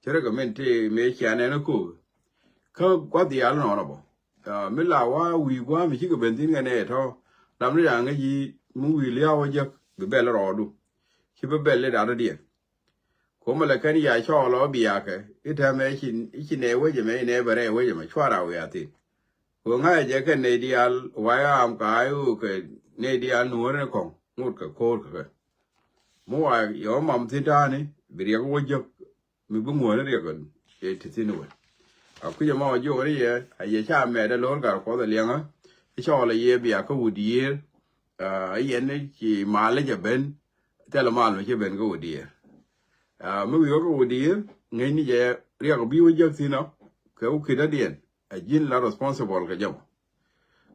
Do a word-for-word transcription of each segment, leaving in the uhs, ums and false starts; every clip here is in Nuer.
Cɛ recommend ti mëë cia nɛn ɛ ko̱o̱k. Kä gua̱th diaal nɔnɔ bä. Mi la wa wi̱i̱ gua̱a̱m mi cikɛ ben thi̱n kɛ nɛy tɔ̱. Ram ni da̱a̱ŋ ŋäc yi mi wi̱i̱ lia̱a̱ wä jek bi bɛl rɔɔdu. Ci bi bɛl ni da̱a̱n diɛn. Ko̱mɛ lɛ kɛn ya cɔɔl ɔ biakɛ i̱ tɛmɛ i̱ ci nɛ wecɛ mɛ i̱ nɛ bɛ rɛy wecɛ mɛ cuara wiaa thi̱n. Kɛ ŋa̱cɛ jɛ kɛ nɛy diaal wayɛ am ka i̱ ɣöö kɛ nɛy diaal nuɔ̱ɔ̱ri ni kɔ̱ŋ ŋot kɛ ko̱o̱r kɛ kɛ. Mi wa yɛ wä mam thi̱n ta̱a̱ni bi riɛk wä jek mi bi ŋuɔ̱ɔ̱ni riɛk ɛ ti thi̱n wä. A kui̱c ɛmɔ jiök ni yɛ a yɛ ca mɛt ɛ lo̱r gat kuɔth ɛ liɛŋä. I̱ cɔɔl ɛ yɛ bia kä wut yiëër. Ɛ yɛn ni ci mal ni cɛ ben. Thilɛ mal mi ci ben kä wut yiëër. Mi wi̱i̱ wä kä wut yiëër ŋäcni jɛ riɛk bi wä jek thi̱n ɔ kɛ wä ki̱t dädiɛn. A ji̱n la responsible kɛ jɛ mɔ.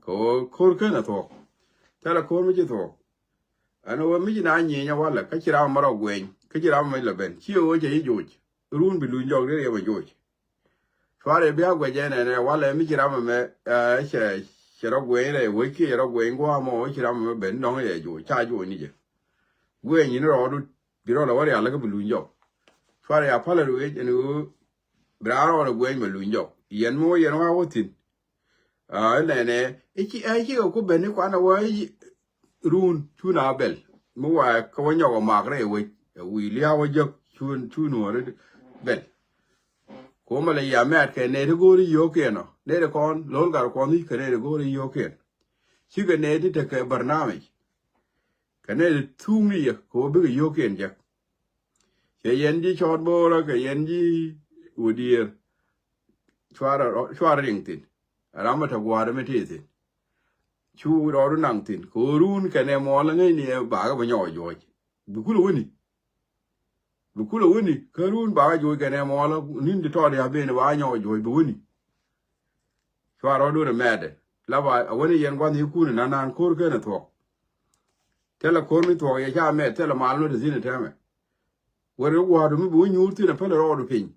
Kɛ ɣöö ko̱r ken a thuɔ̱k. Thilɛ ko̱r mi ci thuɔ̱k. Ɛn ɣöö mi ci na nyieny a walɛ kä ci ram mɛ rɔ guɛny kä ci ram mɛ la ben ci ɣöö cɛ yi joc. Run bi luny jɔk ri riɛm a joc. Cuarɛ bia guɛc ɛn ɛn ɛ walɛ mi ci ram mɛ cɛ cɛ rɔ guɛny rɛ wec kiɛ cɛ rɔ guɛny gua̱a̱ mɔ ci ram mɛ ben dɔ̱ŋ yɛ joc ca joc ni jɛ. Guɛny in rɔɔdu bi rɔ la wä rial lä kä bi luny jɔk. Cuarɛ ya palɛ ruec ɛn ɣöö bi raa rɔɔdɛ guɛny mɛ luny jɔk yɛn mi wä yɛn wa wä thi̱n. Ɛ nɛnɛ i̱ ci ɛ ci kɛ ku ben i̱ kuanɛ wä i̱ run cu na bɛl mi wa kä wä nyɔk ɛ mak rɛy wec ɛ wi̱i̱ lia̱a̱ wä jek cu cu nuɔ̱ɔ̱ri bɛl. Ko̱mɛ lɛ yia mɛt kɛ nɛy ti go̱o̱ri yio̱o̱kiɛn ɔ nɛy ti kɔn lo̱l gat kuɔn i̱ kɛ nɛy ti go̱o̱ri yio̱o̱kiɛn. Cikɛ nɛy ti tekɛ barnamij kɛ nɛy ti thuŋni yɛ kɛ wä bikɛ yio̱o̱kiɛn jek. Cɛ yɛn ji̱ cɔɔt bo̱o̱rä kɛ yɛn ji̱ wä diëër. Cuarɛ riŋ thi̱n ram mi te gua̱a̱r mi tëë thi̱n. Cu rɔɔdu naŋ thi̱n kɛ ɣöö run kɛnɛ muɔɔl ŋäcni ɛ bakä bä nyɔk juɔ̱c. Bi kulɛ wäni bi kulɛ wäni kä run bakä juɔ̱c kɛnɛ muɔɔl ni̱n ti tɔɔt ya ben ba nyɔk juɔ̱c bi wäni. Cua rɔɔdu ni mɛɛtdɛ la ba a wäni yɛn gua̱th ni kun na naan ko̱r ken a thuɔ̱k. Thilɛ ko̱r mi thuɔ̱k yɛ ca mɛɛt thilɛ mal mi te thi̱n ɛ tɛmɛ. Weri gua̱a̱du mi bi wä nyuur thi̱n a päl rɔɔdu piny.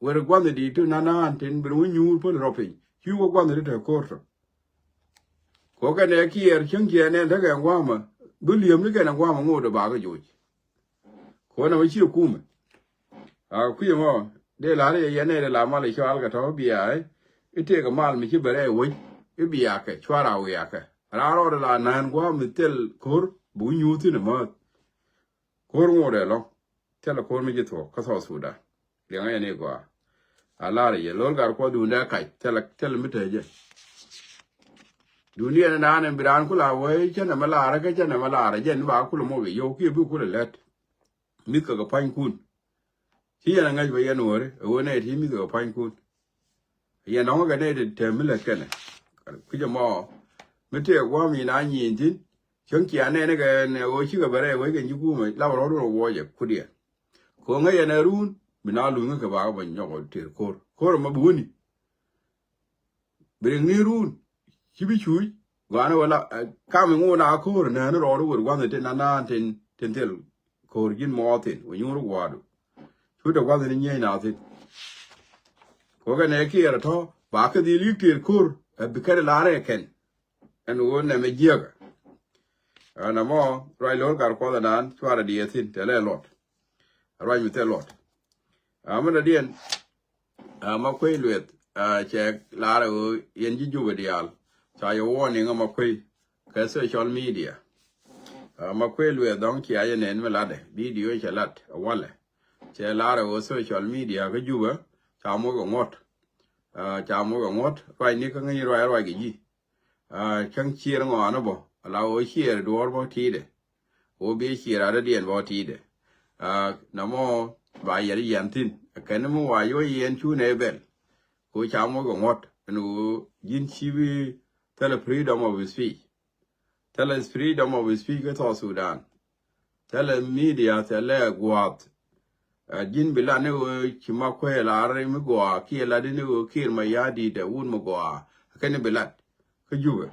Weri gua̱th ni di̱i̱t ti na naan tin bi wä nyuur päl rɔ piny ci wä gua̱th ni ti te ko̱r tɔ. Kɔ kɛn ɛ kiɛɛr cäŋ ciɛ nɛn tekɛ gua̱a̱mä bi li̱em ni kɛn ɛ gua̱a̱mä ŋo̱o̱dɛ bakä joc. Kɔ nɛ wä ciɛ kumɛ. A kui̱ ɛmɔ dee la̱r yɛ yɛn nɛy dee la mal i̱ cɔal kɛ tɔ̱ biaɛ i̱ tëëkɛ mal mi ci bɛ rɛy wec i̱ biakɛ cuar a wiakɛ. Raan rɔɔdɛ la nään gua̱a̱m mi thil ko̱r bi wä nyuur thi̱n ɛ määth. Ko̱r ŋo̱o̱dɛ lɔ̱ŋ thilɛ ko̱r mi ci thuɔ̱k kä South Sudan. Liɛŋä yɛn i̱ gɔaa. A lar yɛ lo̱l gat kuɔth duundɛ kac thilɛ thilɛ mi te jɛ. Duundiɛn naan in bi raan kula wee cä nɛmɛ laarä kä cä nɛmɛ laarä jɛn ba kulɛ mok i̱ yio̱w kiɛ bi kulɛ lät. Mi̱th kɛ kɛ pa̱nykun. Ci yɛn a ŋäc bä yɛn wääri ɛ ɣöö nɛy ti mi̱th kɛ kɛ pa̱nykun. Yɛn dɔ̱ŋ kɛ nɛy ti tɛm mi lät kɛnɛ. Kui̱c ɛmɔ mi tëë gua̱a̱m in a nyieny thi̱n. Cäŋ cia nɛn kɛ nɛ ɣöö cikɛ bɛ rɛy wec kɛ ji̱ kumɛ lap rɔ̱dun ɛ wuɔcɛ kudiɛn. Ko̱ŋä yɛn ɛ run bi na luny ŋä kɛ ba bä nyɔk tëër ko̱r ko̱r ɛmɔ bi wäni. Bi riŋ ni run ci bi cuuc gua̱a̱n wala kam iŋu na ko̱r nääni rɔɔdu wër gua̱nh tin na naan tin tin thil ko̱r ji̱n mɔɔth tin wä nyuur gua̱a̱du. Cu te gua̱nh ni nyieny na thin. Kɔ kɛ nɛ kiɛɛr tɔ̱ ba kɛ dhil yik tiɛɛr ko̱r ɛ bi kɛn la̱rɛ kɛn. Ɛn ɣöö nɛmɛ jiäkä. Ɛn ɛmɔ ruac lo̱r kar kuɔth ɛnan cuarɛ diɛ thin tɛlɛ luɔt. Ruac mi thil luɔt. Amä dɔ̱diɛn. Amä kuec lueth. Cɛ lar ɣöö yɛn ji̱ Jubɛ diaal ca yɛ warning amä kuec kɛ social media. Amä kuec lueth dɔ̱ŋ cia yɛ nɛn mi latdɛ video cɛ lat ɛ walɛ. Cɛ lar ɣöö social media kä Jubɛ ca moc kɛ ŋuɔ̱t. Ca moc kɛ ŋuɔ̱t ruacni kä ŋäc ruac ruac kɛ ji̱. Cäŋ ciɛɛr ŋɔaani bä ala ɣöö ciɛɛr duɔ̱ɔ̱r bä ti̱i̱dɛ. Ɣöö bi ciɛɛr adädiɛn bä ti̱i̱dɛ. Namɔ ba yɛr yɛn thi̱n kɛn mi wa yɔ yɛn cu nɛ bɛl. Kɛ ɣöö ca moc kɛ ŋuɔ̱t ɛn ɣöö ji̱n ci bi thilɛ freedom of speech. Thilɛ freedom of speech kä South Sudan. Thilɛ media thilɛ gua̱a̱th. Ji̱n bi lat ni ɣöö ci ma kuɛ lar mi gɔaa kiɛ lat ni ɣöö kiɛr ma ya̱a̱ di̱t ɛ wut mi gɔaa. Kɛn bi lat kä Jubɛ.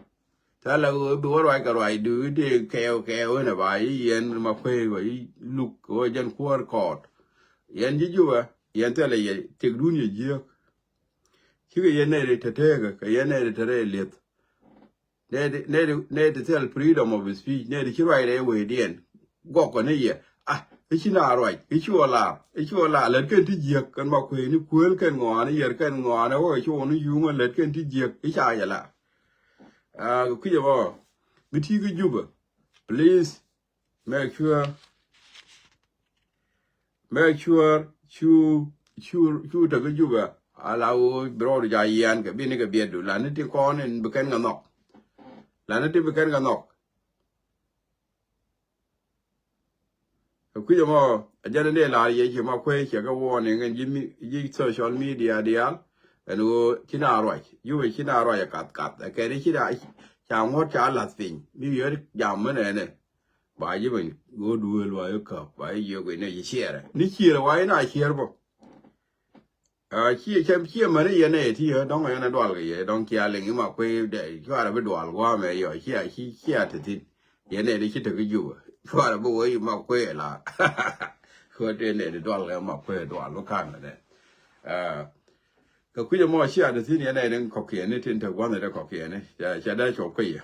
Thilɛ ɣöö bi wä ruac kɛ ruac dui̱ dee kɛɛw kɛɛw in ɛ ba i̱ yɛn ma kuɛ kɔ i̱ luk kɛ ɣöö jɛn kuäär kɔɔt. Yɛn ji̱ Jubɛ yɛn thilɛ yɛ tëkdun yɛ jiääk. Cikɛ yɛn nɛy ri te teekä kɛ yɛn nɛy ri te rɛy lieth. Nɛy ti thil freedom of speech nɛy ti ci ruac rɛy wecdiɛn. Gɔkɔ ni yɛ a I̱ ci na ruac, i̱ ci wä lar, i̱ ci wä lar, lät kɛn ti jiäk, kɛn ma kuëëni kuëël kɛn ŋɔaani, yɛr kɛn ŋɔaani, wä i̱ ci wä ni yuŋä, lät kɛn ti jiäk, i̱ ca yɛ lar. Aa, kɛ kui̱c ɛmɔ, mi ti kä Jubɛ, please, make sure, make sure cu, cu, cu te kä Jubɛ, ala wä bi rɔɔdu ja yian kɛ, bi ni kɛ biɛtdu, la ni ti kɔn in bi kɛn kɛ nhɔk. La ni ti bi kɛn kɛ nhɔk. Kɛ kui̱c ɛmɔ, a jɛn in dee lar yɛ ci ma kuey cɛ kɛ warning ɛn ji̱ mi-, ji̱ social media diaal. Ɛn ɣöö ci na ruac, Jubɛ ci na ruac ɛ kath kath. Ɛ kɛn ci na ca ŋuɔ̱t ca lath piny. Mi yɛ jam mi nɛnɛ. Ba ji̱ ben ɣöö duëël wa i̱ käp, ba i̱ yiëë guic ni ci ciɛɛrɛ. Ni ciɛɛrɛ wa i̱ na ciɛɛr bä. Aa, ciɛ, ciɛ, ciɛ mani yɛn ɛ ti yɛ dɔ̱ŋ yɛn ɛ dual kɛ yɛ dɔ̱ŋ kia liŋ i̱ ma kuey dɛ cuarɛ bi dual gua̱a̱mɛ yɔ cia, ci, cia te thi̱n. Yɛn ɛ di ci te kä Jubɛ. Cuarɛ bi wee i̱ ma kuey ɛ la. Kuɛ ti yɛn ɛ di dual kɛ ma kuey ɛ dual bi ka̱n kɛ dɛ. Aa, kɛ kui̱c ɛmɔ cia te thi̱n yɛn ɛ di kɔ̱kiɛni tin te gua̱n ɛ di kɔ̱kiɛni. Ca, ca dee cuɔp kä yɛ.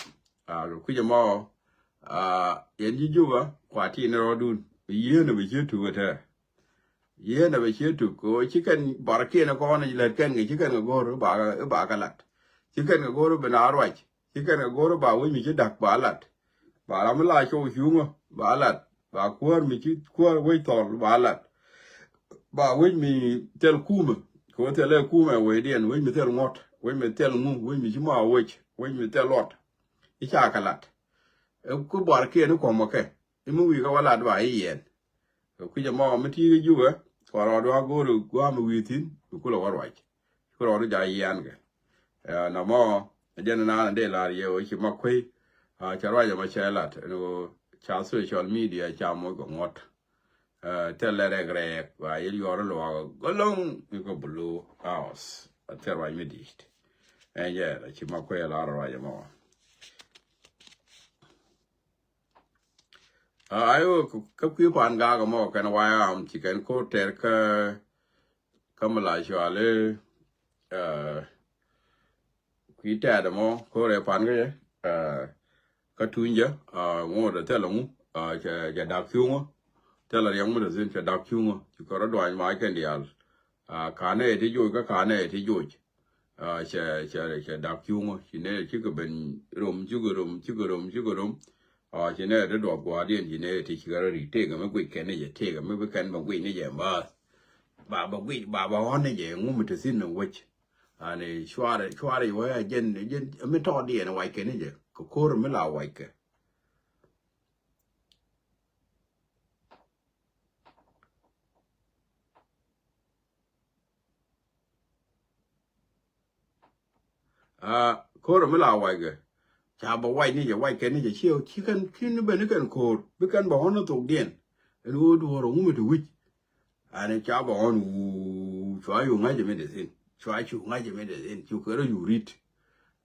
Aa, kɛ kui̱c ɛmɔ, aa, yɛn ji̱ Jubɛ kua ti ni rɔɔdun. Bi yieen ɛ bi ci tuk ɛ tɛɛr. Yieen ɛ bɛ cie tuk kɛ ɣöö ci kɛn barkiɛn ɛ kɔn lät kɛn kɛ ci kɛn kɛ go̱o̱r i̱ ba, i̱ ba kɛ lat. Ci kɛn kɛ go̱o̱r i̱ bi na ruac. Ci kɛn kɛ go̱o̱r i̱ ba wec mi ci da̱k ba lat. Ba ram mi la cɔw cuŋä ba lat. Ba kuäär mi ci kuäär wec thɔl ba lat. Ba wec mi thil kumɛ kɛ ɣöö thil ɛ kumɛ wecdiɛn, wec mi thil ŋuɔ̱t, wec mi thil ŋu, wec mi ci ma wec, wec mi thil luɔt. I̱ ca kɛ lat. Ɛ ku barkiɛn i̱ kuɔ̱mɛ kɛ i̱ mi wi̱i̱ kɛ wä lat ba i̱ yɛn. Kɛ kui̱c ɛmɔ mi ti̱i̱ kä Jubɛ kua rɔɔdu a go̱o̱r gua̱a̱m i̱ wi̱i̱ thi̱n bi kulɛ wä ruac. Ku rɔɔdu ja̱ yian kɛ. Ɛ, nɔmɔ, ɛ jɛn naan dee lar yɛ ɣöö ci ma kuey. Aa, ca ruac ɛmɔ cɛ lat ɛn ɣöö ca social media ca moc kɛ ŋuɔ̱t. Ɛ, thilɛ rɛk rɛɛk ba yɛ yuɔr luaak gɔlɔŋ i̱ kɛ Blue House. Ɛ thil ruac mi di̱i̱t. Ɛn jɛ la ci ma kuey lar ruac ɛmɔ. Aa, ayo, kä kui̱ pan gak mɔ kɛn wayam ci kɛn ko̱r tɛr kä, kä mi la cuali, aa, kui̱ tɛɛt mɔ ko̱r ɛ pan kä, aa, kä tunyä, aa, ŋot ɛ thil ŋu, aa, cɛ, cɛ dak cuŋä. Thil riɛŋ mi te thi̱n cɛ dak cuŋä. Ci kɔr ɛ duany ma kɛn diaal. Aa, kanɛ ti joc kä kanɛ ti joc. Aa, cɛ, cɛ, cɛ dak cuŋä. Ci nɛ cikɛ ben rom, cikɛ rom, cikɛ rom, cikɛ rom. Aa, ci nɛ ti duɔth gua̱a̱rdiɛn, ci nɛ ti cikɛ rɔ ri tëëkɛ mi guic kɛn ni jɛ, tëëkɛ mi bi kɛn bɛ guic ni jɛ mba̱a̱th. Ba bɛ guic, ba bɛ ɣɔn ni jɛ, ŋu mi te thi̱n ni wec. Ani cuarɛ, cuarɛ wee a jɛn, jɛn mi tɔɔdiɛn wac kɛn ni jɛ. Kɛ ko̱r mi la wac kɛ. Aa, ko̱r mi la wackɛ. Ca bɛ wac ni jɛ, wac kɛn ni jɛ, ci, ci kɛn, ci ni ben ni kɛn ko̱r. Bi kɛn bɛ ɣɔn ni thokdiɛn. Ɛn ɣöö duɔ̱ɔ̱r ŋu mi te wi̱c. Ani ca bɛ ɣɔn wuu, cua yu ŋa̱c mi te thi̱n. Cua cu ŋa̱c mi te thi̱n. Cu kɛ rɔ yu rit.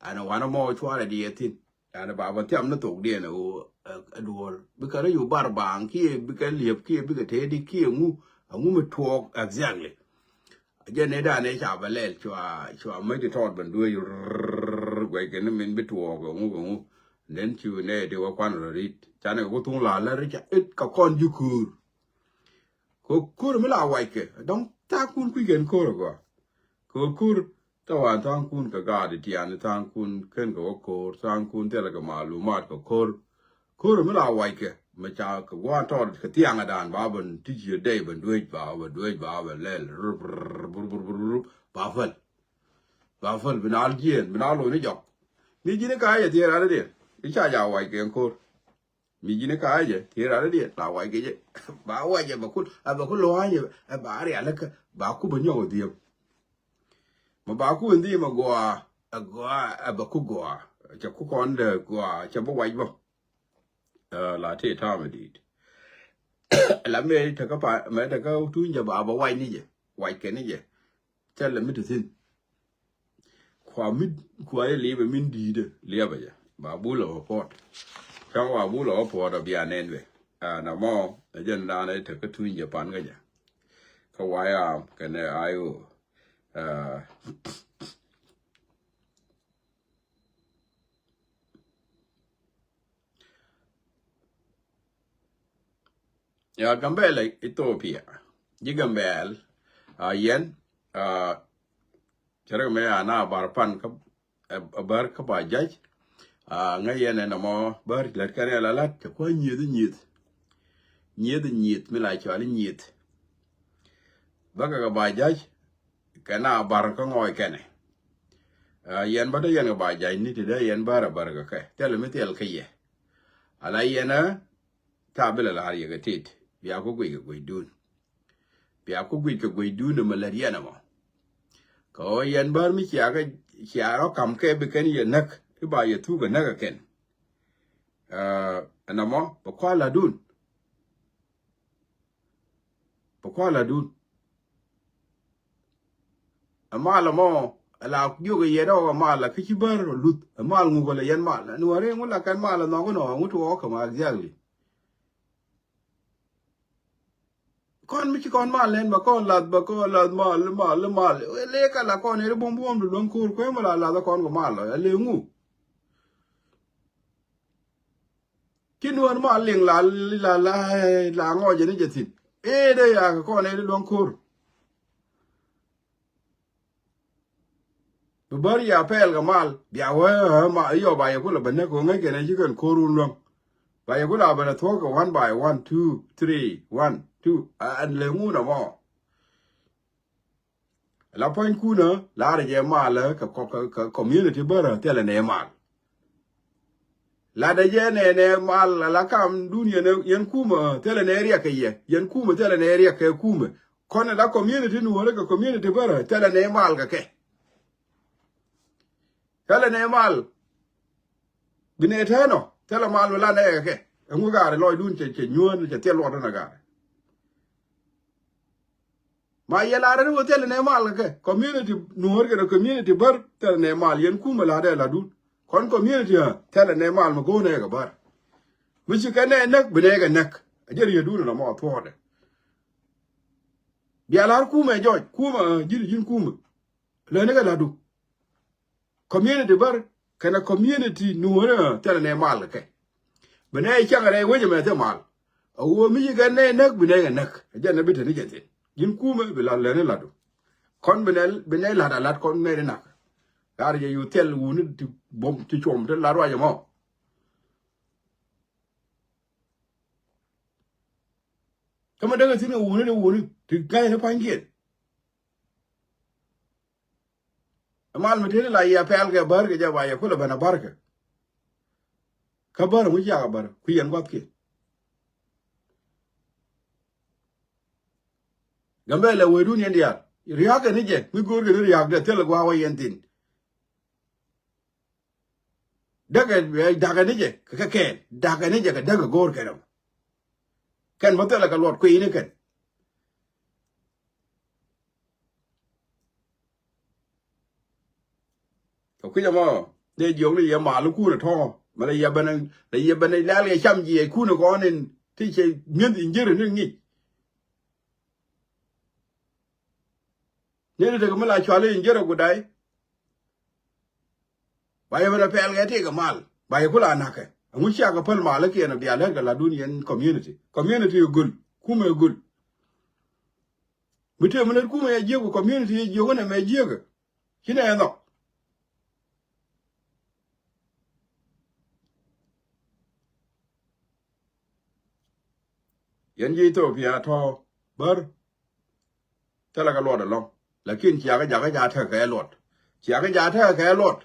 Ani wanɛ mɔ cuarɛ diɛ thi̱n. Yani ba bä thiam ni thokdiɛn ɛ ɣöö, ɛ, ɛ duɔ̱ɔ̱r. Bikɛ rɔ yu bar baaŋ kiɛ bikɛ liep kiɛ bikɛ tëëdi kiɛ ŋu, ɛ ŋu mi tuɔɔk exactly. Jɛ ni dan ɛ ca bä lɛl cua, cua mäc ti tɔɔt ben duee rrrr guɛc kɛ ni min bi tuɔɔk ɛ ŋu kɛ ŋu. Then cu nɛ ti wä kuan rɔ rit. Canɛ kɛ ku thuŋ la lär ca it kɛ kɔn ji̱ kuur. Kɛ ko̱r mi la wackɛ dɔ̱ŋ tha̱a̱ŋ kun kui̱ kɛn ko̱r ɛ gɔaa. Kɛ ko̱r tha̱a̱ŋ kun kɛ gaat tian tha̱a̱ŋ kun kɛn kɛ wä ko̱r tha̱a̱ŋ kun thilɛ kɛ malumat kɛ ko̱r. Ko̱r mi la wackɛ mɛ ca kɛ gua̱a̱n tɔɔt kɛ thiaŋɛ dan ba ben ti ci dɛy ben duec ba ben duec ba ben lɛl rup rup rup ba päl. Ba päl bi na jiɛn bi na lo̱c ni jɔk. Mi ji̱n i̱ ka yɛ thiee rat idiɛn i̱ ca ja wackɛ ɛn ko̱r. Mi ji̱n i̱ ka jɛ ti rat idiɛn la wac kɛ jɛ. Ba wac ɛ bɛ kul, ɛ bɛ kul lua̱a̱ny ɛ ba rialikä ba ku bɛ nyɔk ɛ dhiep. Ma ba ku in dhiep ɛ gɔaa, ɛ gɔaa, ɛ bɛ ku gɔaa. Cɛ ku kɔn dee gɔaa cɛ bä wac bä. Ɛ, la tëë ta̱a̱ mi di̱i̱t. La mëë tekä pa, mëë tekä tuny jɛ ba bä wac ni jɛ, wac kɛ ni jɛ. Thilɛ mi te thi̱n. Kua mi, kua jɛ liepɛ min di̱i̱dɛ liepɛ jɛ ba bulɛ wä puɔt. Cäŋ wa bulɛ wä puɔt ɔ bia nɛn bɛ. Aa, na mɔ ɛ jɛn daanɛ te kä tuny jɛ pan kä jɛ. Kä wayam kɛnɛ ayo. Aa. Ya Gambɛl Ethiopia. Ji̱ Gambɛl, a yɛn, a cɛ rɛ mɛ a na bar pan kä, a bar kä ba jac. A ŋäc yɛn ɛn ɛmɔ bar lät kɛn ɛ la lat cɛ kua̱ nyieth nyieth. Nyieth nyieth mi la cɔal nyieth. Bäkɛ kɛ ba jac kɛ na bar kä ŋɔɔc kɛnɛ. A yɛn bä dee yɛn kɛ ba jac ni ti dee yɛn bar a bar kɛ kɛ thil mi thil kä yɛ. Ala yɛn ɛ ta bi lɛ la̱r yɛ kɛ tit bia ku guic kɛ guicdun. Bia ku guic kɛ guicdun ɛmɛ lät yɛn ɛmɔ. Kɛ ɣöö yɛn bär mi cia kɛ cia rɔ kam kɛ bi kɛn yɛ näk i̱ ba yɛ thuk ɛ näk ɛ kɛn. Ɛn ɛmɔ bɛ kua̱r la̱tdun. Bɛ kua̱r la̱tdun. Ɛ mal ɛmɔ ɛ la jiök ɛ yɛ dɔɔk ɛ mal ɛ kä ci bär ɛ luth ɛ mal ŋuk ɛ lɛ yɛn mal ɛ ni wä ri ŋu la kɛn mal ɛ nhɔk inɔ ŋu tuɔɔk kɛ ma exactly. Kɔn mi ci kɔn mal nɛn ba kɔn lath ba kɔn lath mal mal mal. Lek ala kɔn eri buɔm buɔm di luɔŋ ko̱r kuɛ mi la lath kɔn kɔ mal ɛ lek ŋu. Ci nuɔ̱n mal liŋ la la la la ŋɔc ni jɛ thin. Ee de ya kɛ kɔn eri luɔŋ ko̱r. Bi bär ya pɛɛl kɛ mal bia wee ma iyɔ ba yɛ kulɛ bɛ näk kɛ ŋäc kɛn ɛ ci kɛn ko̱r wun luäŋ. Ba yɛ kulɛ a bɛ nɛ thuɔ̱k kɛ one by one, two, three, one, two. Ɛn lɛ ŋun ɛmɔ. La pua̱ny kunä la rɛ jɛ mal kɛ kɛ community bärä thilɛ nɛ mal. Latdɛ jɛ nɛ nɛ mal la kam dun yɛn yɛn kumä thilɛ nɛ riɛk kɛ yɛ yɛn kumä thilɛ nɛ riɛk kɛ kumä. Kɔn la community nuɔrɛ kɛ community bärä thilɛ nɛ mal kɛ kɛ. Thilɛ nɛ mal. Bi nɛ tɛnɔ thilɛ mal mi la nɛ kɛ kɛ. Ɛŋu gaari lɔcdun cɛ cɛ nyuɔ̱n cɛ thil luɔt ɛn a gaari. Ma yɛ lar ni wä thilɛ nɛ mal kɛ community nuɔr kɛnɛ community bär thilɛ nɛ mal yɛn kumɛ lar dɛ ladun. Kɔn community a thilɛ nɛ mal mi go̱o̱nɛ kɛ bär. Mi ci kɛ nɛ näk bi nɛ kɛ näk. A jɛ rietdun nɔ mɔ thuɔɔdɛ. Bia lar kumɛ jɔc kumɛ ji̱n ji̱n kumɛ. Lɛ ni kɛ ladu. Community bär kɛnɛ community nuɔrɛ thilɛ nɛ mal kɛ. Bi nɛ cak rɛ wecɛ mɛ thil mal. A wä mi ci kɛ nɛ näk bi nɛ kɛ näk. A jɛ nɛ bi te ni jɛ thin ji̱n kumɛ bi la lɛ ni ladu. Kɔn bi nɛ bi nɛ lat a lat kɔn nɛ ni nak. Lar jɛ yu thil wuni ti bom ti cuɔm ti lat ruacɛ mɔ. Kä ma däk a thin kɛ wuni ni wuni ti ga̱y ni pa̱nykiɛn. Mal mi teni la yia pɛl kɛ bär kɛ jɛ ba yɛ kulɛ ben a bär kɛ. Kä bär ŋu ciak a bär ku yɛn guath kiɛ. Gambɛl ɛ wee dun yɛn diaal ria̱a̱k kɛ ni jɛ mi go̱o̱r kɛ ni ria̱a̱k dɛ thil gua̱a̱k wä yɛn thin. Däkɛ däkɛ ni jɛ kɛ kɛɛl däkɛ ni jɛ kɛ däkɛ go̱o̱r kɛn ɛmɔ. Kɛn bä thilɛ kɛ luɔt kui̱ni kɛn. Kɛ kui̱c ɛmɔ dee jiɔk ni yɛ mal kun ɛ tɔ̱ mɛ lɛ yɛ ben lɛ yɛ ben lɛl kɛ cam jiɛc kun ɛ kɔn in ti cɛ mi̱eth in ji̱r ni ŋic. Ni ni tek mi la cuali in jiɛr a gudai. Ba yɛ ben a pɛl kɛ ti kɛ mal ba yɛ kula nakɛ. Aŋu cia kɛ päl mal kiɛn a bia lɛt kɛ la dun yɛn community community a gul kumɛ a gul. Mi tëë mi lɛt kumɛ yɛ jiɛk ku community yɛ jiɛk wä nɛ mɛ jiɛk. Ci nɛ nhɔk. Yɛn ji̱ Ethiopia tɔ̱ bär. Thilɛ kɛ luɔt ɛlɔ̱ŋ. Lakin ciakä jakä ja tekɛ kɛ luɔt. Ciakä ja tekɛ kɛ luɔt.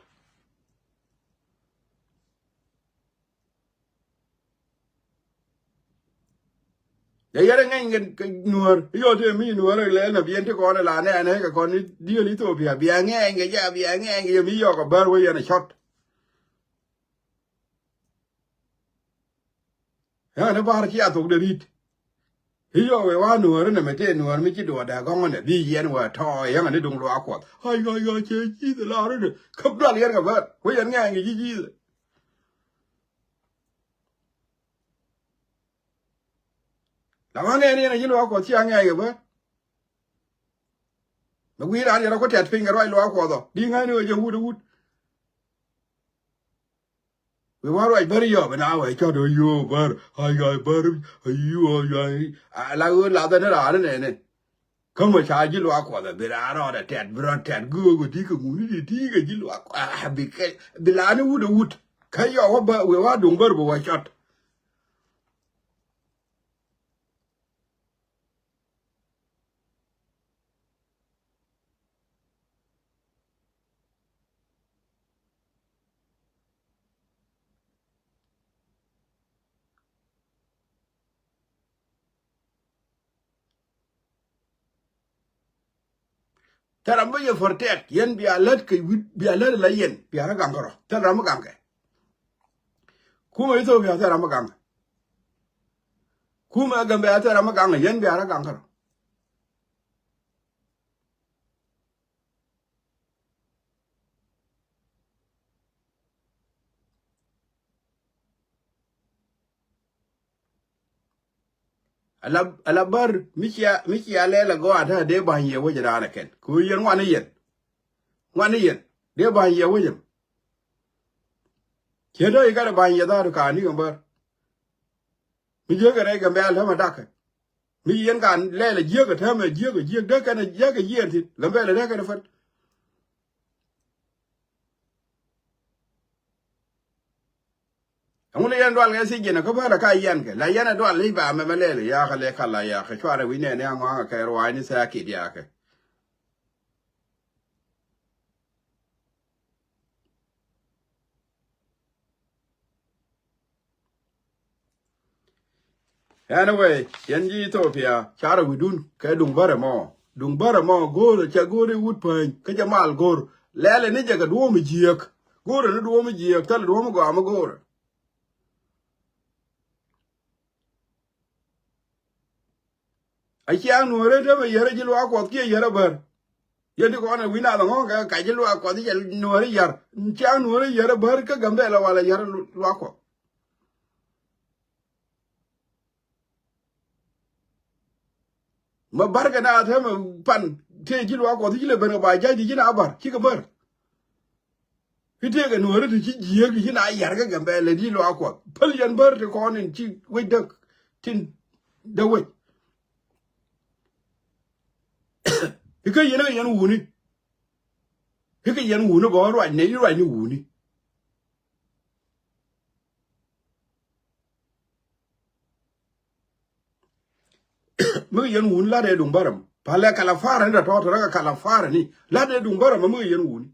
Yɛ yɛrɛ ŋɛny kɛ nuäär i̱ yɔ tëë mi nuäär lɛ nɛ biɛn ti kɔn ɛ la nɛɛnɛ kɛ kɔn diël Ethiopia bia ŋɛny kɛ jɛ bia ŋɛny kɛ yɛ mi yɔk ɛ bär wä yɛn ɛ cɔt. Ɣän i̱ bar cia thok de ri̱t. I̱ yɔk wee wa nuäär inɛ mɛ tëë nuäär mi ci duɔɔdɛ gɔ̱ŋ inɛ bi yɛn wee tɔ̱ yɛn ani duŋ luaak kuɔth. Ay ay ay cɛ ji̱th lar inɛ käp dual yɛn kɛ bär wä yɛn ŋɛɛŋ i̱ ji̱ ji̱th. La ɣän ɛn yɛn a ji̱ luaak kuɔth cia ŋɛɛŋ kɛ bär. Mɛ gui̱i̱r an yɛn rɔ ku tɛt piny kɛ ruac luaak kuɔth ɔ di ŋäni wee jɛ wut i̱ wut. Wëë wa̱a̱ ruac bär yɔp ɛn a wëë cɔt ɣöö yo̱o̱ bär, ay, ay, bär, ay, yo̱o̱, ay, ay. A la ɣöö lathɛ ni raan nɛnɛ. Kä mɔ ca ji̱ luaak Kuɔth ɛ bi raan rɔɔdɛ tɛt, bi rɔɔd tɛt göök ɛ ti kɛ ŋuni ti ti kɛ ji̱ luaak Kuɔth, a, bi kɛ, bi laani wut ɛ wut. Kä yɔk wä bä, wëë wa̱a̱ duŋ bär bi wä cɔt. Thil ram bä yɛ protect, yɛn bia lät kɛ wi̱c, bia lät la yɛn, bia rɔ gaŋ kärɔ. Thil ram bä gaŋ kɛ. Kumɛ Ethiopia thil ram bä gaŋ. Kumɛ Gambɛla thil ram bä gaŋ, yɛn bia rɔ gaŋ kärɔ. Ala, ala bär mi cia, mi cia lɛl a gɔaa te dee ba̱ny yɛ wec raan ɛ kɛn. Kɛ ɣöö yɛn ŋuan ni yɛn. Ŋuan ni yɛn. Dee ba̱ny yɛ wec ɛm. Ciɛ dee i̱ kɛn ɛ ba̱ny yɛ dha̱a̱r ka̱n ni kɛ bär. Mi jiäk kɛ rɛy Gambɛla tämɛ dakɛ. Mi yɛn ka̱n lɛl a jiäk ɛ tämɛ jiäk ɛ jiäk dee kɛn ɛ jiäk ɛ jiɛn thi̱n. Gambɛla dee kɛn ɛ fäl. Ɛŋu lɛ yɛn dual kɛ thiec jɛn ɛ kä bärɛ ka yɛn kɛ la yɛn ɛ dual i̱ ba mɛmɛ lɛl i̱ yakɛ lɛ kala yakɛ cuarɛ wi̱c nɛɛni aŋɔaŋɛ kɛ ruaacni thɛɛkit yakɛ. Anyway, yɛn ji̱ Ethiopia carɛ wi̱dun kɛ duŋ bärɛ mɔ. Duŋ bärɛ mɔ go̱o̱rɛ cɛ go̱o̱rɛ wut päny kä jɛ mal go̱o̱r. Lɛlɛ ni jɛ kɛ duɔ̱ɔ̱m jiääk. Go̱o̱rɛ ni duɔ̱ɔ̱m jiääk thilɛ duɔ̱ɔ̱m gɔaa mi go̱o̱rɛ. A ciaŋ nuɔ̱ɔ̱rä tämɛ yärä ji̱ luaak Kuɔth kiɛ yärä bär. Yɛn ti kɔn ɛ wi̱n nath ɛŋɔ̱ kɛ kac ji̱ luaak Kuɔth i̱ cɛ nuɔ̱ɔ̱rä yär. Ciaŋ nuɔ̱ɔ̱rä yärä bär kä Gambɛla wala yärä luaak Kuɔth. Ma bär kɛ na täämɛ pan tëë ji̱ luaak Kuɔth i̱ ci lɛ ben kɛ ba ja̱c ti ji̱ na bär cikɛ bär. I̱ tëëkɛ nuɔ̱ɔ̱ri ti ci jiääk ti ci na yar kä Gambɛla ti luaak Kuɔth. Päl yɛn bär ti kɔn in ci wec däk tin däk wec. I̱ kä yɛn kä yɛn wuni. I̱ kä yɛn wuni bä ruac nɛ i̱ ruac ni wuni. Mi kɛ yɛn wuni lat ɛ duŋ bärä mɔ. Palɛ kala farɛ ni tɔ̱tɔ̱ rɛ kɛ kala farɛ ni lat ɛ duŋ bärä mɔ mi kɛ yɛn wuni.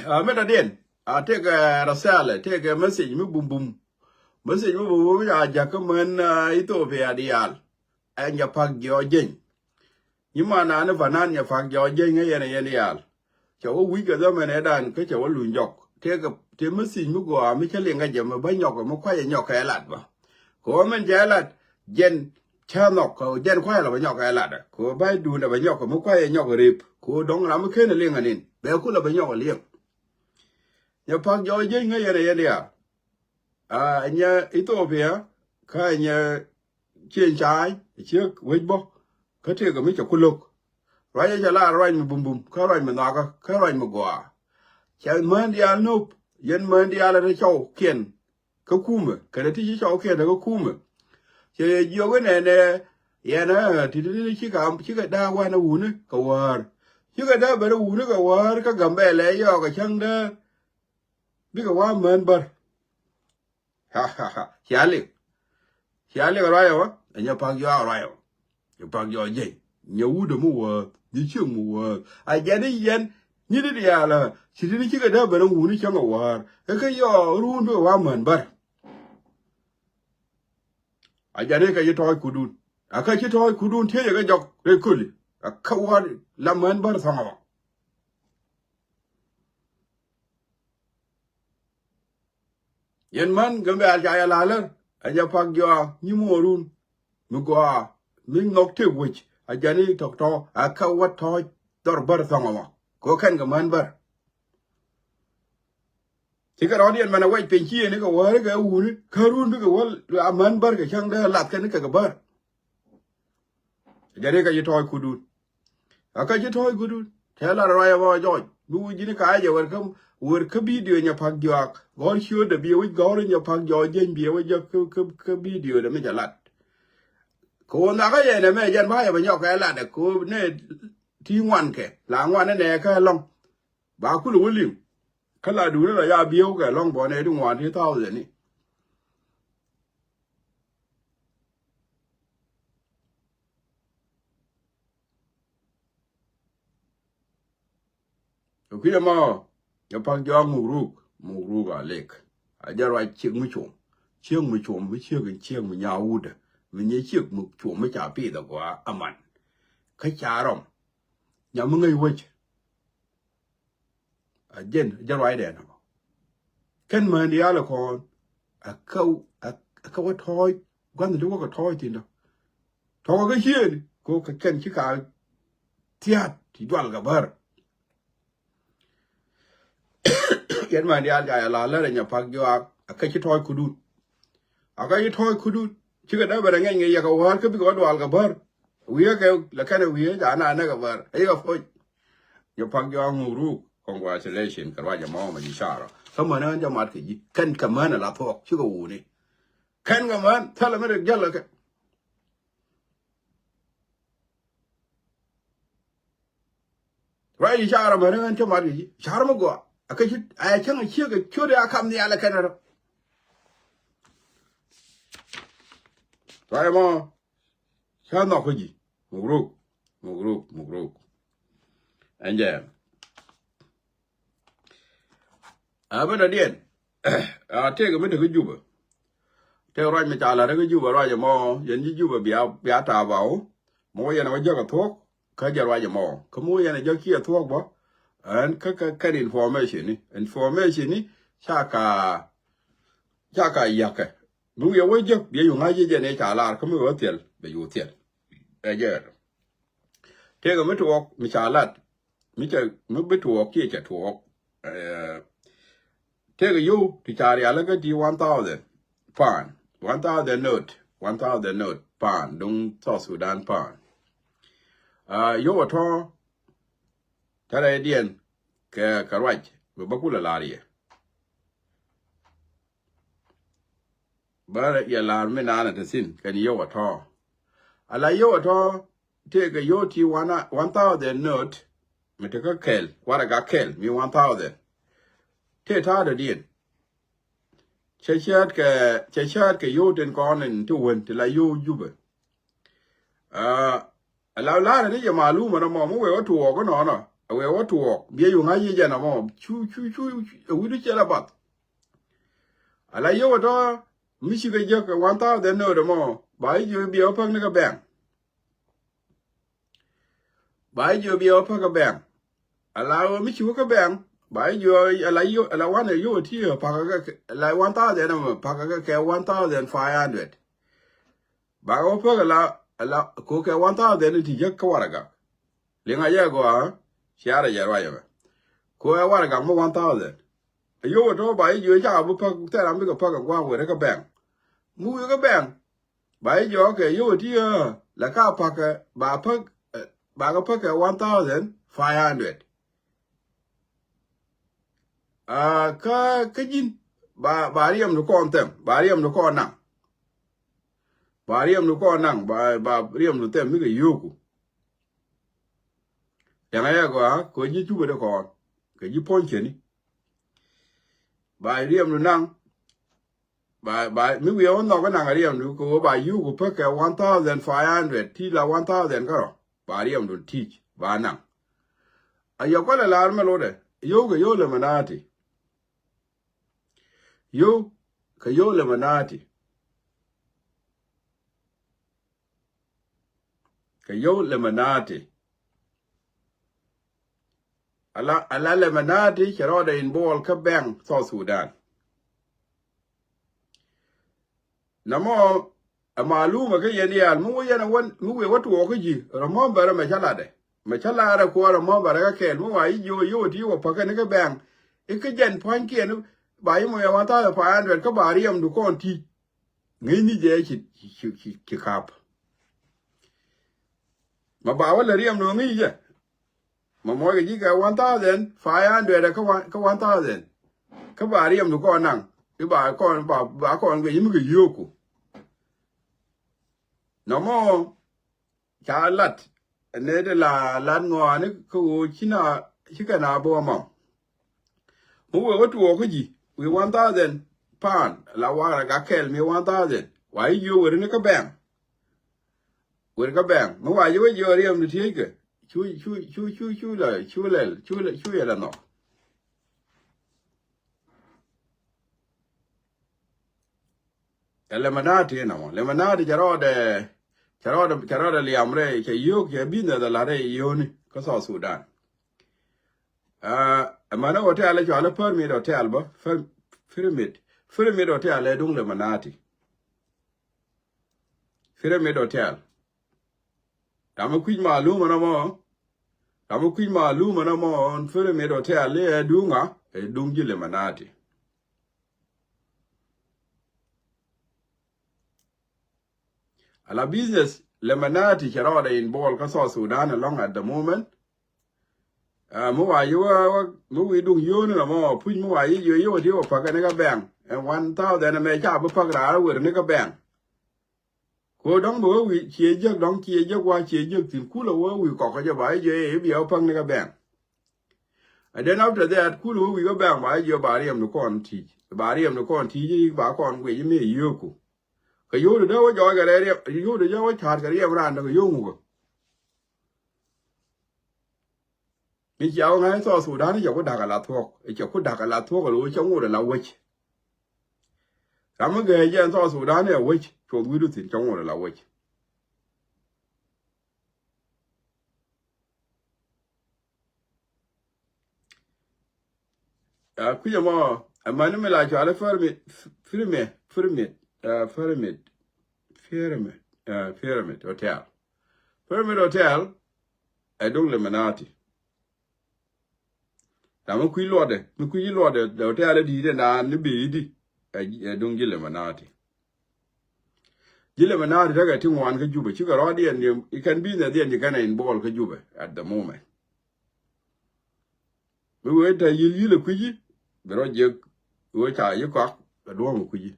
A mi dɔ̱diɛn a tëëkɛ rɛsɛlɛ tëëkɛ message mi bumbum. Message mi bumbum mi ca jakä män Ethiopia diaal. Ɛn jɛ pak jiɔɔk jeny. Nyi man nani panan jɛ pak jiɔɔk jeny ŋäc yɛn ɛ yɛn diaal. Cɛ wä wi̱c kɛ dhamɛn ɛ dan kä cɛ wä luny jɔk. Tëëkɛ tëë message mi gɔaa mi cä liŋ kä jɛ mi bä nyɔk mi kuac ɛ nyɔk kɛ lat bä. Kɛ wä min cɛ lat jɛn cä nhɔk kɛ jɛn kua̱c la bɛ nyɔk ɛ lat. Kɛ wä ba̱y duundɛ bɛ nyɔk kɛ mi kua̱c ɛ nyɔk rip kɛ wä dɔ̱ŋ ram mi ken ɛ liŋ anin bɛ kul la bɛ nyɔk ɛ liŋ. Nyɛ pak jɔɔk jieny ŋäc yɛn ɛ yɛn diaal. A nyɛ Ethiopia kä nyɛ cieŋ ca̱a̱c ciek wec bä. Kä tëëkɛ mi cɛ ku lo̱k ruac ɛ cɛ la ruac mi bumbum kä ruac mi nhɔakä kä ruac mi gɔaa. Cɛ mään diaal nöp yɛn mään diaal ɛ te cɔw kiɛn. Kä kumɛ kɛnɛ ti ci cɔw kiɛn kä kumɛ. Cɛ yɛ jiök inɛnɛ yɛn ɛ ti ti ti cikɛ cikɛ da̱a̱k wanɛ wuni kɛ wäär. Cikɛ da̱a̱k ben wuni kɛ wäär kä Gambɛla yɔɔk ɛ cäŋ däär. Bikɛ wa̱a̱ mään bär. Cia liŋ. Cia liŋ ruac ɛ wä ɛ nyɛ pak jɔak ruac ɛ wä. Nyɛ pak jɔak jieny nyɛ wut ɛ mi wäär nyɛ cieŋ mi wäär a jɛn i̱ yɛn. Nyi di diaal ɛ ci ti ni cikɛ dee ben wuni cäŋ ɛ wäär ɛ kä yɔɔk ruun bikɛ wa̱a̱ mään bär. A jɛn i̱ kɛ ci tɔɔc kudun a kä ci tɔɔc kudun tiecɛ kɛ jɔk rɛy köli. A kä wäär la mään bär thɔ̱ŋ ɛ wä. Yɛn män Gambɛla ca yɛ la̱lä ɛ jɛ pak jɔak nyi muɔɔrun mi gɔaa mi nhɔk tëk wec a jɛn i̱ tɔ̱k tɔ̱ a kä wä tɔ̱ɔ̱c dhɔr bär thɔ̱ŋ ɛmɔ. Kɛ kɛn kɛ män bär. Cikɛ rɔ̱diɛn mɛn ɛ wɛc piny ci yɛn kɛ wäri kɛ wuni kä run bikɛ wäl a män bär kɛ cäŋ dee lath kɛn kɛ kɛ bär. Jɛ ri kɛ ci tɔɔc kudun. A kä ci tɔɔc kudun tɛ lat ruac ɛ bä jɔc bi wi̱c ji̱n ka jɛ wër kä wër kä bidio nyɛ pak jɔak gɔ̱r ciötdɛ biɛ wi̱c gɔ̱r nyɛ pak jɔak jieny biɛ wi̱c jɛ kä kä kä bidio dɛ mi jɛ lat. Kɛ wä nhak kä yɛn ɛmɛ jɛn ba yɛ bɛ nyɔk kɛ lat ɛ kɛ wä nɛ ti ŋuan kɛ la ŋuan nɛ nɛ kä ɛlɔ̱ŋ. Ba kulɛ wä liŋ kä la duunä la ya bieu kɛ lɔŋ bɔ nɛ ti ŋuan ti thousand ni. Kɛ kui̱ ɛmɔ jɛ pak jɔak mukruk mukruk a lek. A jɛ ruac ciek mi cuɔm ciek mi cuɔm mi ciek in ciek mi nya wutdä mi nyɛ ciek mi cuɔm mi ca pith a gɔaa aman. Kä ca rɔm nya mi ŋäc wec. A jɛn a jɛ ruacdɛ nɔmɔ. Kɛn män diaal ɛ kɔn a kä a kä wä tɔɔc gua̱nh ti wä kɛ tɔɔc thin dɔ. Tɔkɔ kä ciëëni ko kɛ kɛn ci ka thia̱a̱t ti dual kɛ bär. Yɛn män diaal ca yɛ la lärɛ nyɛ pak jɔak a kä ci tɔɔc kudun. A kä ci tɔɔc kudun cikɛ dee bɛ rɛ ŋɛny ŋɛ yɛ kɛ wäär kä bikɛ wä dual kɛ bär. Wi̱i̱ kɛ lɛ kɛn wi̱i̱ ca na nɛ kɛ bär a yɛ kɛ poc. Yɛ pak jɔak mukruk congratulation kɛ ruac ɛmɔ mɛ ji̱ carɔ. Kä män ɣän jɛ mat kɛ ji̱ kɛn kɛ män ala thuɔk cikɛ wuni. Kɛn kɛ män thälɛ mi rik jäl kɛ. Ruac ji̱ carɔ män ɣän cä mat kɛ ji̱ carɔ mi gɔaa. Akä ci a cäŋ a ciek kɛ ciöt a kam nhial kɛn rɔ. Ruac ɛmɔ. Ca nhɔk kä ji̱. Mukruk. Mukruk. Mukruk. Ɛn jɛ. A ben a diɛn. A tëëk mi te kä Jubɛ. Tëëk ruac mi ca la̱t kä Jubɛ ruac ɛmɔ yɛn ji̱ Jubɛ bia bia ta̱a̱ baw. Mɔ yɛn a wä jäk a thuɔ̱k kä jɛ ruac ɛmɔ kä mɔ yɛn a jäk kiɛ thuɔ̱k bä. Ɛn kä kä kɛn information ni information ni ca ka ca ka yakɛ. Mi wiɛ wä jek biɛ yuŋ a jiɛ jɛn i̱ ca lar kä mi wä thiɛl bɛ yu thiɛl. Ɛ jɛ tëëkɛ mi tuɔɔk mi ca lat mi cɛ mi bi tuɔɔk kiɛ cɛ tuɔɔk. Tëëkɛ yow ti ca rial kä ti one thousand pound one thousand note one thousand note pound duŋ South Sudan pound. Yow a tɔ̱ tɛrɛ diɛn kɛ kɛ ruac bi bä kulɛ lar yɛ. Bä yɛ la̱r mi naan a te thi̱n kɛn yio̱w a tɔ̱. Ala yio̱w a tɔ̱ tëëkɛ yio̱w ti one thousand note mi te kä kɛl warɛga kɛl mi one thousand. Tëë ta̱a̱ dɔ̱diɛn cɛ cäät kɛ cɛ cäät kɛ yio̱w tin kɔn in ti wen ti la yio̱w Jubɛ. Ala la̱rä ni jɛ malum ɛn ɛmɔ mi wee wä tuɔɔk inɔnɔ ɛ wee wä tuɔɔk biɛ yuŋ a yic ɛn ɛmɔ cu cu cu ɛ wi̱du cɛ la bath. Ala yio̱w ɛ tɔ mi cikɛ jek ɛ one thousand note ɛmɔ ba i̱ jiö biɛ wä päk ni kä bɛŋ. Ba i̱ jiö biɛ wä päk kä bɛŋ. Ala ɣöö mi ci wä kä bɛŋ ba i̱ jiö ala yio̱w ala wanɛ yio̱w ɛ ti ɛ pakä kɛ ala one thousand ɛmɔ pakä kɛ kɛ one thousand five hundred. Bakɛ wä päk ala ala kokɛ one thousand ti jäk kä waragak. Liŋ a yɛ gɔaa ciarɛ jɛ ruacɛ mɛ. Kokɛ waragak mi one thousand. A yio̱w a tɔ̱ ba i̱ jiö cakɛ bi päk thɛr ram bikɛ päk ɛ gua̱a̱k wërɛ kä bɛŋ. Mi wi̱i̱ kä bɛŋ ba i̱ jiö kɛ yio̱w a ti ɣä la ka pakä ba päk bakɛ päk kɛ one thousand five hundred. Aa kä kä ji̱n ba ba riɛmdu kɔn thɛm ba riɛmdu kɔn naŋ. Ba riɛmdu kɔn naŋ ba ba riɛmdu thɛm mi kɛ yio̱o̱ku. Cäŋ a yɛ gɔaa kɛ ji̱ cupä dee kɔn kɛ ji̱ puɔ̱ny cäni. Ba riɛmdu naŋ. Ba ba mi wiɛ wä nhɔk inakɛ riɛmdu kɛ ɣöö ba yuk ku pek kɛ one thousand five hundred ti la one thousand kärɔ. Ba riɛmdu ti̱c ba naŋ. A yɔk kɔlɛ lar mɛ lotdɛ yio̱w kɛ yio̱w lɛ mɛ na̱a̱ti. Yio̱w kɛ yio̱w lɛ mɛ na̱a̱ti. Kɛ yio̱w lɛ mɛ na̱a̱ti. Ala ala lɛ mɛ na̱a̱ti cɛ rɔɔdɛ in buɔl kä bɛŋ South Sudan. Namɔ ɛ malumɛ kä yɛn diaal mi wä yɛn ɛ wän mi wëë wä tuɔɔk kä ji̱ rɔmɔmbɛrɛ mɛ cä latdɛ mɛ cä latdɛ kuɔɔr rɔmɔmbɛrɛ kä kɛɛl mi wa i̱ jiö yio̱w ti wä päkä ni kä bɛŋ. I̱ kä jɛn pua̱nykiɛn ba yim wee one thousand five hundred kä ba riɛmdu kɔn ti. Ŋi̱i̱c ni jɛ ci, ci, ci, ci kap. Ma ba wä lɛ riɛmdu ŋi̱i̱c jɛ. Ma mɔc kɛ ji̱ kɛ one thousand five hundred kä one, kä one thousand. Kä ba riɛmdu kɔn naŋ. I̱ ba kɔn, ba, ba kɔn guic mi kɛ yio̱o̱ku. Nɔmɔ ca lat. Nɛ ti la lat ŋɔaani kä ɣöö ci na, ci kɛ na bä wä mam. Mi wee wä tuɔɔk kä ji̱ wi̱i̱ one thousand pound la wa̱a̱ rɛ gak kɛl mi one thousand. Wa i̱ jiö weri ni kä bɛŋ. Weri kä bɛŋ mi wa jiö wä jiö riɛm ni tiec kɛ. Cu, cu, cu, cu, cu la, cu lɛl, cu lɛ, cu yɛ la nhɔk. Ɛ Illuminati inɔ mɔ. Illuminati cɛ rɔɔdɛ, cɛ rɔɔdɛ, cɛ rɔɔdɛ liam rɛy, cɛ yio̱o̱k, cɛ business ala rɛy yio̱o̱ni kä South Sudan. Ɛ, ɛmɛnɛ hotel cɔalɛ Pyramid Hotel bä, Pyr-, Pyramid. Pyramid Hotel ɛ duŋ Illuminati. Pyramid Hotel. Ram mi kui̱c malum ɛnɔ mɔ. Ram mi kui̱c malum ɛnɔ mɔ, Pyramid Hotel ɛ duŋ ŋa, ɛ duŋ ji̱ Illuminati. Ala business Illuminati cɛ rɔɔdɛ involve kä South Sudan along at the moment. Ɛ, mi wa yi wä, wä, mi wi̱i̱ duŋ yio̱o̱ni nɔmɔ puc mi wa yi jiö yi wä ti wä pa̱k kɛn ni kä bɛŋ. Ɛ one thousand ɛmɛ ca bi pa̱k raar wër ni kä bɛŋ. Ko dɔ̱ŋ bɛ wä wi̱i̱ ciɛ jek dɔ̱ŋ ciɛ jek wa ciɛ jek thi̱n kulɛ wä wi̱i̱ kɔk kä jɛ ba yi jiö yi bia wä pa̱k ni kä bɛŋ. And then after that kulɛ wä wi̱i̱ kä bɛŋ ba yi jiö ba riɛm ni kɔn ti̱i̱c. Ba riɛm ni kɔn ti̱i̱c yi ba kɔn guic yi mi yio̱o̱ku. Kɛ yio̱o̱ni dee wä jɔɔc kɛ rɛy riɛm, yio̱o̱ni dee wä ca̱a̱t kɛ riɛm raan dee kɛ yio̱o̱ŋ wä. Mi cia wä ŋa̱c South Sudan cɛ ku da̱k ala thuɔ̱k, cɛ ku da̱k ala thuɔ̱k ala wä cɛ ŋot ala wec. Ram mi gɛɛ jɛ South Sudan ɛ wec, cuɔth wi̱du thi̱n cɛ ŋot ala wec. Ɛ, kui̱c ɛmɔ, ɛmɛni mi la cɔalɛ Pyramid, Pyramid, Pyramid, ɛ, Pyramid, Pyramid, ɛ, Pyramid Hotel. Pyramid Hotel ɛ duŋ Illuminati. Ram mi kui̱ luɔtdɛ, mi kui̱ luɔtdɛ, dɛ hotel ɛ di̱i̱t ɛ naan ni bi̱i̱ di, ɛ, ɛ duŋ ji̱ Illuminati. Ji̱ Illuminati tekɛ ti ŋuan kä Jubɛ, cikɛ rɔɔdiɛn ni, i̱ kɛn business diɛn ci kɛn ɛ involve kä Jubɛ at the moment. Mi wee te yil yil ɛ kui̱ci, bi rɔ jiäk, wee ca yi kɔak, ɛ duɔ̱ɔ̱m ɛ kui̱ci.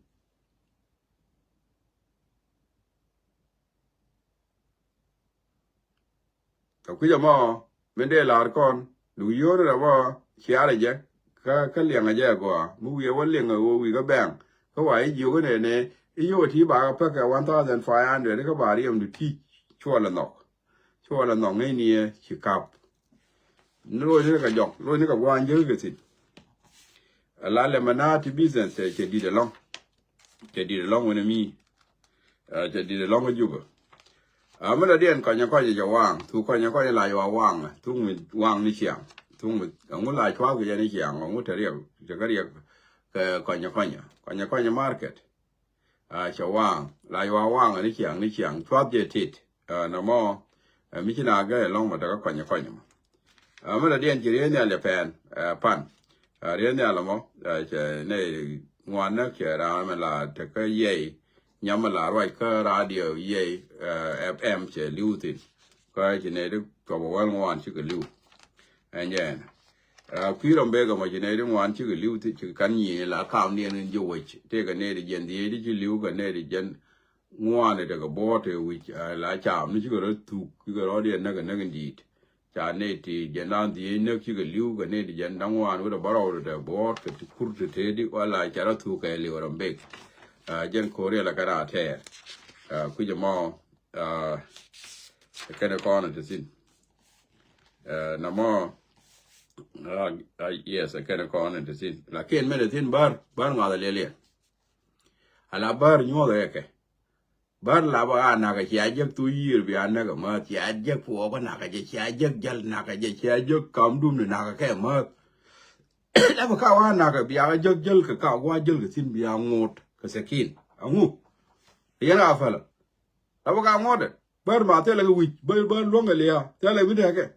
Kɛ kui̱c ɛmɔ min dee la̱r kɔn, duk yio̱o̱ni rɛ bä ciaarɛ jɛ, kä, kä liɛŋɛ jɛ agɔaa. Mi wi̱i̱ ɛ wä liɛŋɛ ɣöö wi̱i̱ kä bɛŋ, kä wa i̱ jiök inɛnɛ, i̱ yio̱k ɛ ti ba kɛ pek kɛ one thousand five hundred, kä ba riɛmdu ti cuɔl ɛ nhɔk. Cuɔl ɛ nhɔk ŋäcni ɛ ci kap. Ni lo̱cni kɛ jɔk, lo̱cni kɛ gua̱a̱ny jek kɛ thi̱n. Ɛ la Illuminati business cɛ, cɛ di̱t ɛlɔ̱ŋ. Cɛ di̱t ɛlɔ̱ŋ wänɛ mi. Ɛ, cɛ di̱t ɛlɔ̱ŋ kä Jubɛ. Ɛ, mi dɔ̱diɛn kɔnyɛ kɔnyɛ cɛ waŋ. Thuk kɔnyɛ kɔnyɛ la yua waŋ. Thuk mi waŋ ni ciaŋ. Thuk mi, ɛŋu la cua̱th kɛ jɛ ni ciaŋ. Ɛŋu te riɛk, te kä riɛk kɛ kɔnyɛ kɔnyɛ. Kɔnyɛ kɔnyɛ market. Ɛ, cɛ waŋ. La yua waŋ ni ciaŋ, ni ciaŋ. Cua̱th jɛ tit. Ɛ, nɔmɔ, ɛ, mi ci na gɛ ɛlɔ̱ŋ mɔ te kä kɔnyɛ kɔnyɛ mɔ. Ɛ, mi dɔ̱diɛn ci riee nhial jɛ pɛn, ɛ, pan. Ɛ, riee nhial ɛmɔ, ɛ, cɛ nɛy ŋuan näk cɛ raan mɛ la tekä yɛy, nyam mɛ la ruac kä radio yɛy, ɛ, F M cɛ li̱w thi̱n. Kä ci nɛy ti cuɔp ɛ wäl ŋuan cikɛ li̱w. Ɛn jɛ ɛn. Ɛ, kui̱ rɔm bek ɛmɔ ci nɛy ti ŋuan cikɛ li̱w thi̱n, cikɛ kan nyiee la kamdiɛn in ji̱ wec. Tëëkɛ nɛy ti jiɛn dhieec ti ci li̱w kɛ nɛy ti jiɛn ŋuan i̱ tekɛ buɔ̱ɔ̱t tëë wi̱c, ɛ, la cam ni cikɛ rɔ thuk, cikɛ rɔɔdiɛn näk ɛ näk in di̱i̱t. Ca nɛy ti jiɛn da̱ŋ dhieec näk cikɛ li̱w kɛ nɛy ti jiɛn da̱ŋ ŋuan wi̱cdɛ bärɔw ti te buɔ̱ɔ̱t kɛ ti kur ti tëëdi wala ca rɔ thuk kɛ li̱w rɔ mbek. Ɛ, jɛn ko̱riɛl ɛ kɛn a tɛɛr. Ɛ, kui̱c ɛmɔ, ɛ, ɛ kɛn ɛ kɔn ɛ te thi̱n. Ɛ, nɔmɔ, ɛ, ɛ, yes, ɛ kɛn ɛ kɔn ɛ te thi̱n. Lakin min ɛ thi̱n bär, bär ŋɔath ɛ liɛliɛn. Ala bär nyuɔth ɛ kɛ. Bär lapä a nakä cia jek thuk yiër bia näk amäth, cia jek puɔɔk a nakä jɛ, cia jek jäl nakä jɛ, cia jek kamdun ni nakä kɛ amäth. Lapä ka wa nakä bia jek jäl kɛ ka wa jäl kɛ thi̱n bia ŋot kɛ sekin. Aŋu? Yɛn a pälä. Lapä ka ŋotdɛ. Bär ma thilɛ kɛ wi̱c, bär, bär luäŋ kɛ lia̱a̱, thilɛ wi̱c dee kɛ.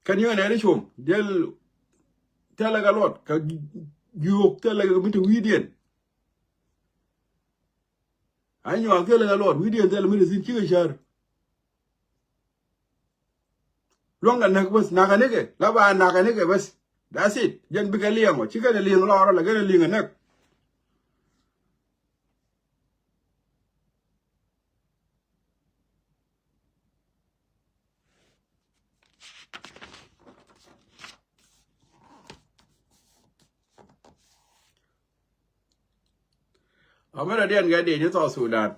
Kɛn yäŋɛ nɛɛni com, thilɛ kɛ luɔt, kɛ gi̱o̱k thilɛ kɛ mi te wi̱i̱diɛn. A nyuak thilɛ kɛ luɔt, wi̱i̱diɛn thilɛ mi te thi̱n cikɛ cär. Luäŋ kɛ näk bäth, nakä nikɛ, la ba nakä nikɛ bäth. That's it. Jɛn bikɛ liɛŋ ɔ, ci kɛn liɛŋ lɔrɔ la kɛn liɛŋ näk. Amɛn a diɛn kɛ dee ni South Sudan.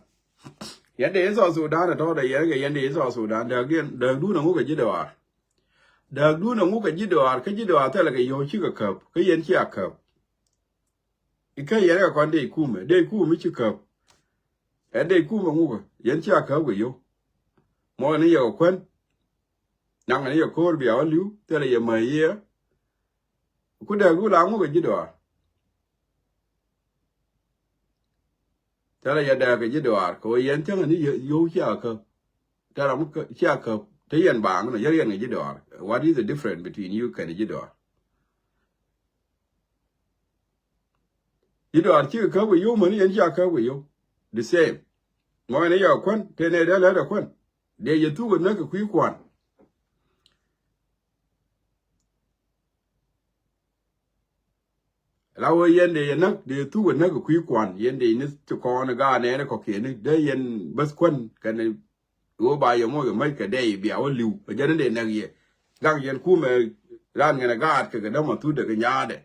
Yɛn dee ni South Sudan a tɔɔdɛ yɛn kɛ yɛn dee ni South Sudan. Dääk diɛn, dääk duun a ŋuk kɛ ji̱ dɔaar. Dääk duun a ŋuk kɛ ji̱ dɔaar, kä ji̱ dɔaar thilɛ kɛ yio̱w cikɛ käp, kä yɛn cia käp. Ikä yɛn kɛ kɔn dee kumɛ, dee kumɛ mi ci käp. Ɛ dee kumɛ ŋukä, yɛn cia käp kɛ yio̱w. Mɔ ni yɛ kɛ kuän. Naŋ ni yɛ ko̱o̱r bia wä li̱w, thilɛ yɛ mäc yɛ. Ku dääk du la ŋukä ji̱ dɔaar. Thilɛ yɛ dääk kɛ ji̱ dɔaar, kɛ ɣöö yɛn thiäŋɛ ni yio̱w cia käp. Thilɛ ram cia käp, te yɛn baaŋ nɔ, yɛn yɛn kɛ ji̱ dɔaar. What is the difference between you kɛnɛ ji̱ dɔaar? Ji̱ dɔaar cikɛ käp kɛ yio̱w mäni yɛn cia käp kɛ yio̱w. The same. Mɔ ɛn ɛ yɛ kuän, te nɛ dee lät ɛ kuän. Dee yɛ thuk ɛ näk kɛ kui̱ kuan. La wee yɛn dee yɛ näk, dee thuk ɛ näk kɛ kui̱ kuan. Yɛn dee ni ti kɔn ɛ gaat nɛɛni kɔkiɛni. Dee yɛn bäth kuän kɛnɛ Ɣöö ba yɛ moc kɛ mäc kɛ dɛy bia wä li̱w. Kɛ jɛn in dee näk yɛ. Gaŋ yɛn kumɛ ran ŋɛn ɛ gaat kɛ kɛ dämɔ thut dee kɛ nyaadɛ.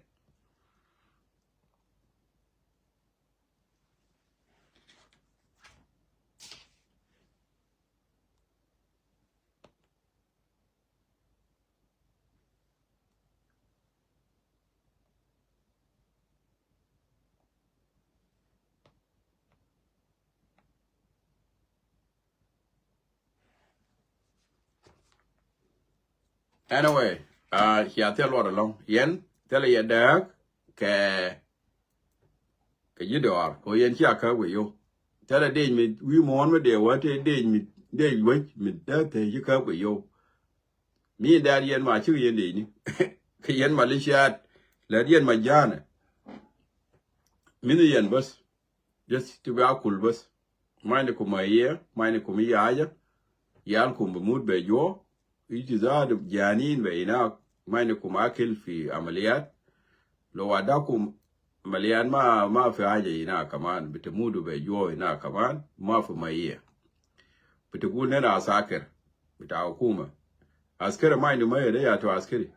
Anyway, uh, cia thil luɔt ɛlɔ̱ŋ. Yɛn thilɛ yɛ dääk kɛ, kɛ ji̱ dɔaar. Kɛ yɛn cia käp kɛ yio̱w. Thilɛ dec mi wi̱i̱ muɔ̱ɔ̱n mi dee wä te dec mi dec wec mi dee thee ci käp kɛ yio̱w. Mi dɛɛt yɛn ma cikɛ yɛn dec ni. Kɛ yɛn ma li ciaat. Lät yɛn ma ja̱a̱nɛ. Min yɛn bäth. Just ti bi a kul bäth. Ma̱a̱cni kum a yiëë, ma̱a̱cni kum i̱ ya̱a̱cä. Yal kum bi mut bɛ juɔ̱ɔ̱. I̱ ti zaadu ja̱a̱niin bɛ inak. Ma̱a̱cni kum a kel fi amaliyat. Lo wa dakum amaliyat ma, ma fi haja inak kaman. Bi te mudu bɛ juɔ̱ɔ̱ inak kaman. Ma fi mayiɛ. Bi te gul nena asakir. Bi ta hukuma. Askari ma̱a̱cni mayiɛ de yatu askari.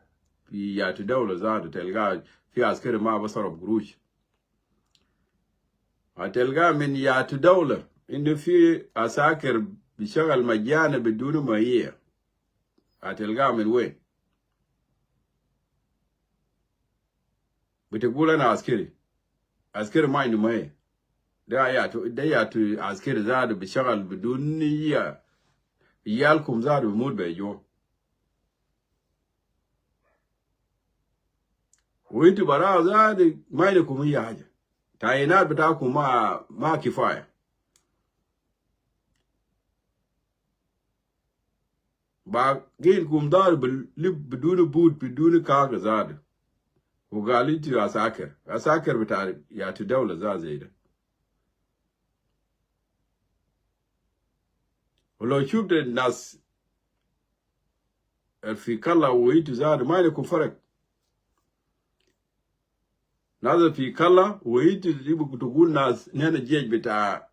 Fi yatu dawla zaadu telga fi askari ma basarab gurush. Hatelga min yatu dawla, indu fi asakir bishtagal majana biduni mayiya. Hatelga min wen? Bitigul ana askari. Askari ma indu mayiya. Da yatu, da yatu askari zaadu bishtagal biduni ya. Yalkum zaadu bimut be juwa. Wa intu bara zaadu ma indakum ayi haja. Tayinat bitakum ma, ma kifaya. Ba gin kum dar bil-, lib biduni but, biduni kaga zaadu. Wa gal intu asakir. Asakir bita yatu dawla zaadu zai da. Wa lo shufta nas al fi kalla wa intu zaadu ma indakum farak. Nas al fi kalla wa intu ibu tugul nas nena jesh bita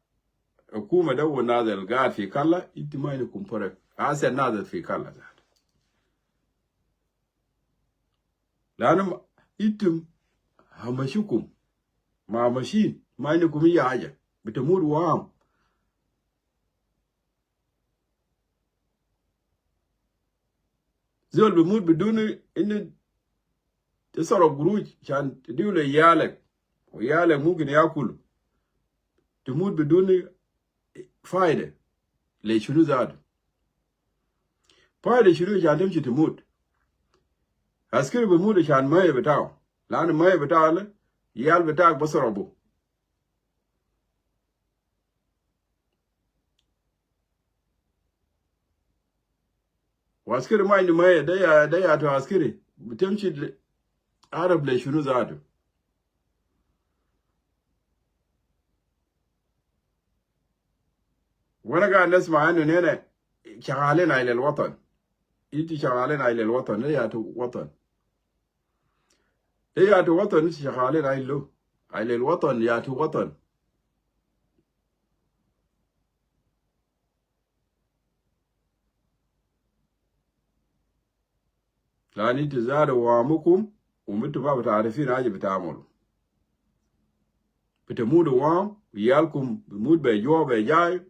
hukuma da wa nas al gaad fi kalla, intu ma indakum farak. Asa nas al fi kalla zaadu. Lanu ma-, intum hamashukum. Ma mashin, ma indakum ayi haja. Bitamut waham. Zol bimut biduni indu tasarruf gurush, shan tidiu le yalek. Wa yalek mumkin yakulu. Tamut biduni faida. Le shunu zaadu? Faida shunu shan tamshi tamut? Askari bimut shan maye bitau. Lanu maye bitau le, yal bitak basarabu. Askiri ma indu maya, de ya, de yatu askiri. Bitemshi le-, Arab le shunu zatu. Wa ana gaid nisma inu nene shagalin ajil al-watan. Intu shagalin ajil al-watan, de yatu watan. De yatu watan, intu shagalin ajil, ajil al-watan, yatu watan. Lanu intu zatu wamukum, wa intu ma bitarifin haja bitamulu. Bitamutu wam, iyalkum bimut be jua be jai,